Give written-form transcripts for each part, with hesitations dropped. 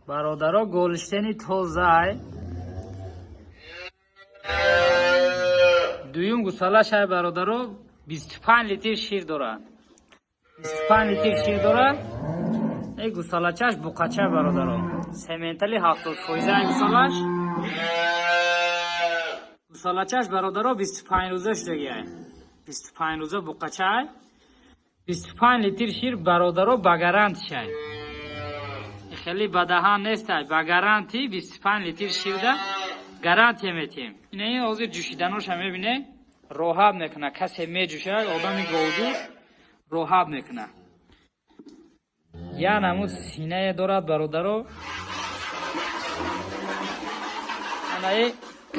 Бародаро, голштени тозай. Дуюм гусалашай, бародаро, 25 литр шир дорад. 25 литр шир дорад. Эй, гусалачаш буқача, бародаро. Сементали 70% ай гусалаш. Гусалачаш, бародаро, 25 рӯза шудагиай. 25 рӯза буқачай. 25 литр шир, бародаро, ба гарантишай. Хеле бадаҳан нестай, ба гаранти 25 литр ширда гарантия метиҳем. Ина ин ҳозир ҷӯшиданоша мебине, роҳат мекуна. Касе меҷӯшад, одами говҷӯш роҳат мекуна. Я намуд синае дорад, бародаро. Анаи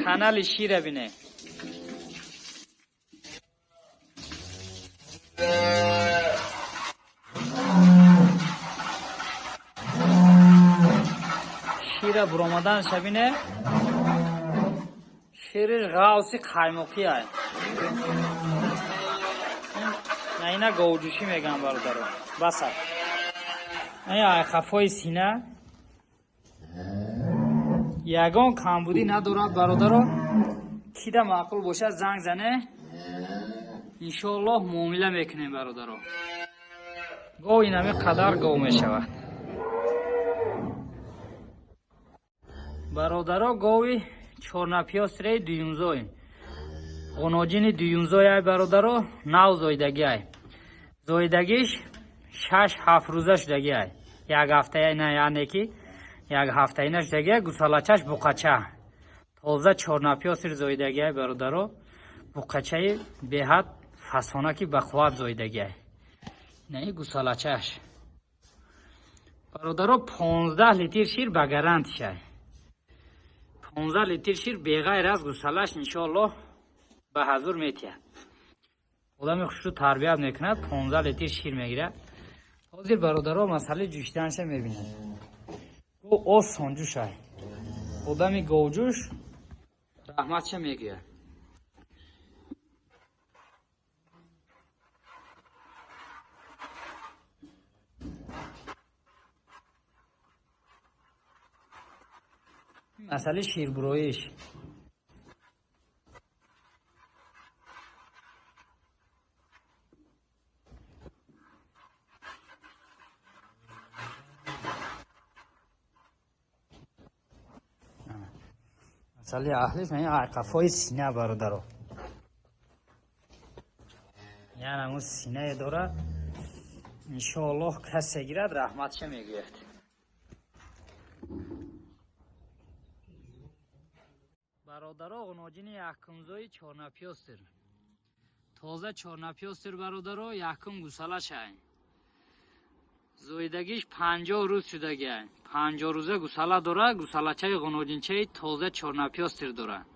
канали шира бине. Шира буромаданша бине. Шириш ғавси қаймоқӣ ай. На ина говҷӯшӣ мегӯям, бародаро. Баса. Ай айқафои сина ягон камбудӣ надорад, бародаро. Кида маъқул бошад, занг зане, иншоаллоҳ муомила мекунем, бародаро. Гов инами қадар гов мешавад, бародаро. Гови чорнапиёсреи дуюмзой, ғуноҷини дуюмзой ай, бародаро, нав зоидагӣ ай. Зоидагиш 6-7 рӯза шудагӣ ай, як ҳафтая на, яъне ки як ҳафтаина шудагӣ. Гусалачаш буқача, тоза чорнапиёсир зоидагӣ ай, бародаро. Буқачаи беҳад фасонаки бақувват зоидагӣ ай. Инаи гусалачаш, бародаро, 15 литр шир ба гарантишай. 15 литр шир беғайр аз гусалаш иншоаллоҳ ба ҳазур метиҳад. Одами хушрӯ тарбият мекунад, 15 литр шир мегирад. Ҳозир, бародаро, масъалаи ҷӯшиданша мебинед. Гов осон ҷӯшай. Одами говҷӯш раҳматша мегӯяд. Масъалаи ширбуроиш. Масъалаи аҳлиш айқафои сина, бародаро. Яъне ҳамун синае дорад. Иншоаллоҳ касе гирад, раҳматша мегӯяд. Бародаро, ғуноҷини якумзои чорнапиёстир, тоза чорнапиёстир, бародаро, якум гусалашай. Зоидагиш 50 рӯз шудагиай. 50 рӯза гусала дорад, гусалачаи ғуноҷинчаи тоза чорнапиёстир дорад.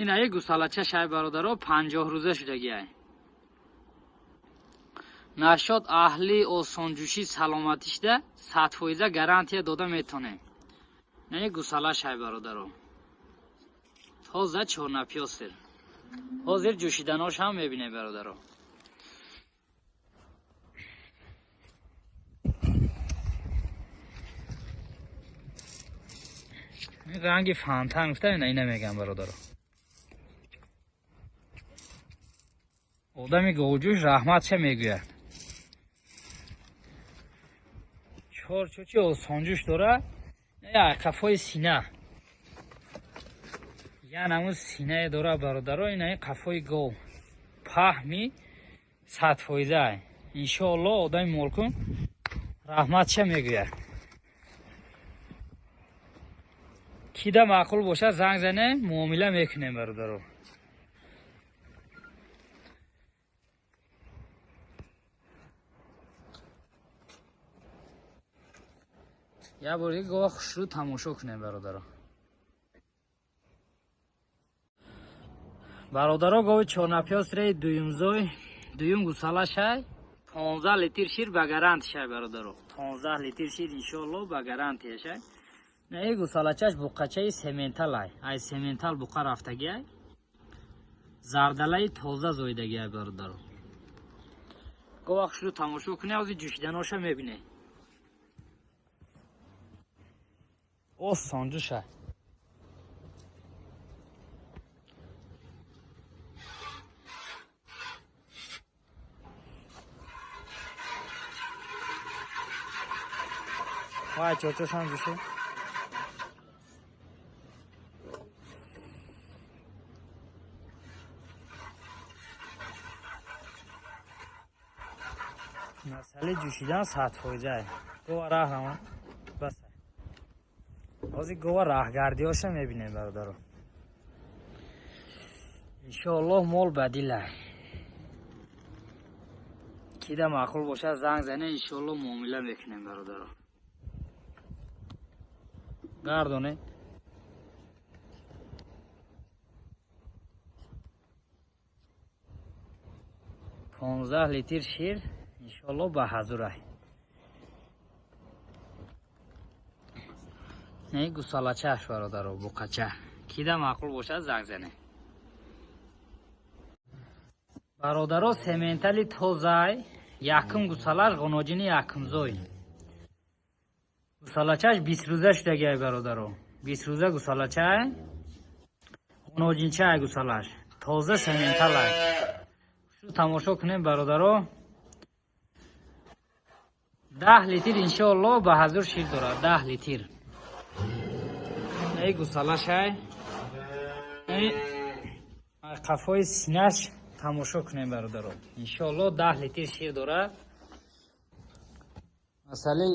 Инаи гусалачашай, бародаро, 50 рӯза шудагиай. Нашод аҳли осонҷӯшӣ саломатишда 100% гарантия дода метонем. Инаи гусалашай, бародаро, тоза чорнапиёстир. Ҳозир ҷӯшиданош ҳам мебинем, бародаро. Ранги фонтан гуфта ина мегӯям, бародаро. Одами говҷӯш раҳматша мегӯяд. Чор чӯчи осонҷӯш дорад. Қафои сина, яъне ҳамун синае дорад, бародаро. Инаи қафои гов паҳми 100%. Иншоаллоҳ одами молкун раҳматша мегӯяд. Кида маъқул бошад, занг занем, муомила мекунем, бародаро. Як бор дига гова хушрӯ тамошо кунем, бародаро. Бародаро, гови чорнапиёсреи дуюмзой, дуюм гусалашай, 15 литр шир ба гарантишай, бародаро. 15 литр шир иншоаллоҳ ба гарантияшай. Наи гусалачаш буқачаи сементалай. Ай сементал буқа рафтагиай. Зардалаи тоза зоидагиай, бародаро. Гова хушрӯ тамошо кунем, ҳозир ҷӯшиданоша мебинем. Осон ҷӯша. Вай чочошам ҷӯше. Масъалаи ҷӯшидан 100%. Гова раҳ равон. Бас. Ҳозир гова раҳгардиҳоша мебинем бародаро. Иншоаллоҳ мол бадила. Кида маъқул бошад занг зане, иншоаллоҳ муомила мекунем бародаро. Гардоне. Понздаҳ литр шир иншоаллоҳ ба ҳазурай. Не гусалачааш бародаро, буқача. Кида маъқул бошад занг зане. Бародаро сементали тозай, якум гусалаш ғуноҷини якумзой. Гусалачаш 20 рӯза шудагиай бародаро. 20 рӯза гусалачай. Ғуноҷинчай гусалаш. Тоза сементалай. Шу тамошо кунем бародаро. 10 литр иншоаллоҳ ба ҳазур шир дорад. 10 литр. Эй гусалашай. Эй қафои синаш тамошо кунем бародаро. Иншоаллоҳ 10 литр шир дорад. Масъалаи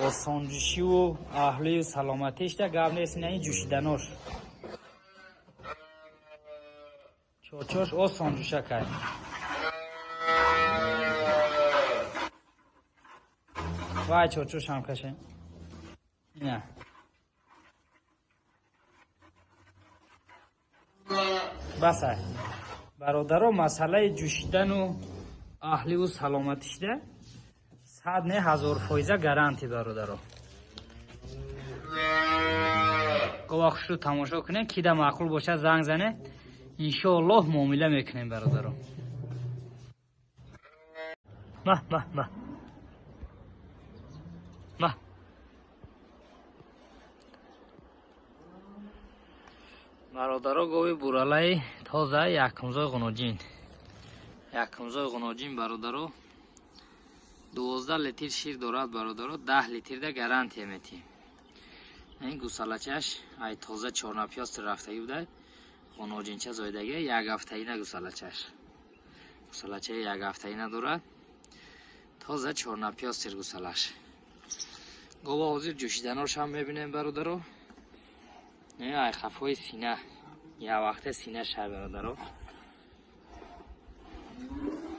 осонҷӯшиву аҳлию саломатишда гап нест, ин ҷӯшиданош. Чочош осон ҷӯшакай. Вай чочош ҳам каше. Ина. Басай. Бародаро масъалаи ҷӯшидану аҳливу саломатишда 100 не 1000% гаранти бародаро. Гова хушрӯ тамошо кунем, кида маъқул бошад занг зане, иншоаллоҳ муомила мекунем бародаро. Ма ма ма. Ма. Бародаро гови буралаи тоза якумзои ғуноҷин. Якумзои ғуноҷин бародаро 12 литр шир дорад бародаро, 10 литрда гарантия метиҳем. Ин гусалачаш ай тоза чорнапёз рафтагӣ буда, ғуноҷинча зоидагӣ, як ҳафтаина гусалачаш. Гусалачаи як ҳафтаина дорад. Тоза чорнапёз сир гусалаш. Гова ҳозир ҷӯшиданош ҳам мебинем бародаро. Не, ай хафои сина. Я вақте сина шай бародаро.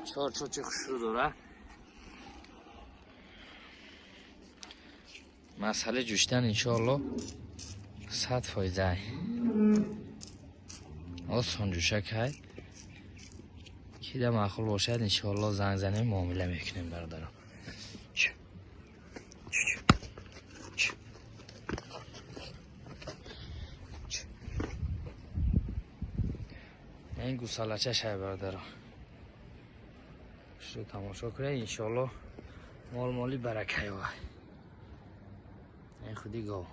Чор чочи хушрӯ дорад. Масъалаи ҷӯшидан иншоаллоҳ 100%. Осон ҷӯшакай. Кида маъқул бошад иншоаллоҳ занг занем, муомила мекунем бародаро. Ин гусалача шай бародаро. Шу тамошо кунед иншоаллоҳ мол моли баракаёва. Ин худи гов.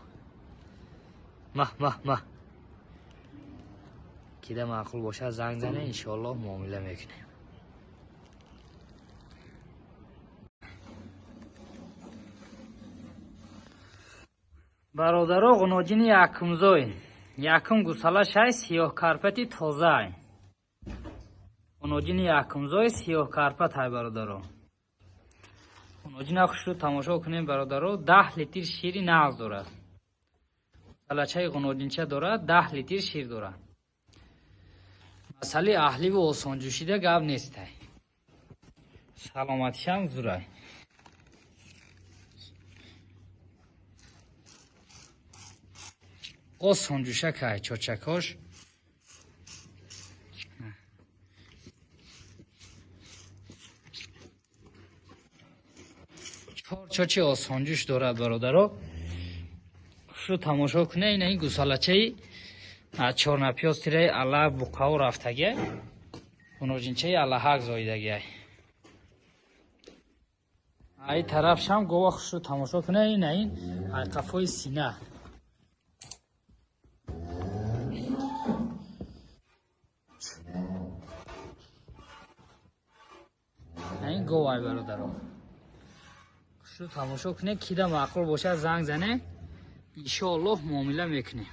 Ма ма ма. Кида маъқул бошад занг зане, иншоаллоҳ муомила мекунем. Бародаро ғуноҷини якумзой. Якум гусала шай сиёҳ карпати тозай. Ғуноҷини якумзой сиёҳ карпат ҳай бародаро. Ғуноҷина хушрӯ тамошо кунем бародаро, 10 литр шири нағз дорад. Гусалачаи ғуноҷинча дорад, 10 литр шир дорад. Масъалаи аҳливу осонҷӯшида гап нестай. Саломатишам зурай. Осонҷӯшакай чочакош. Чор чочи осонҷӯш дорад бародаро. Хушрӯ тамошо кунед, ина ин гусалачаи чорнапёз тираи алла буқао рафтагиай. Ғуноҷинчаи аллаҳак зоидагиай. Ай тарафшам гова хушрӯ тамошо кунед, ина ин айқафои сина. Гов ай, бародаро. Хушрӯ тамошо кунед, кида маъқул бошад, занг зане, иншоаллоҳ, муомила мекунем.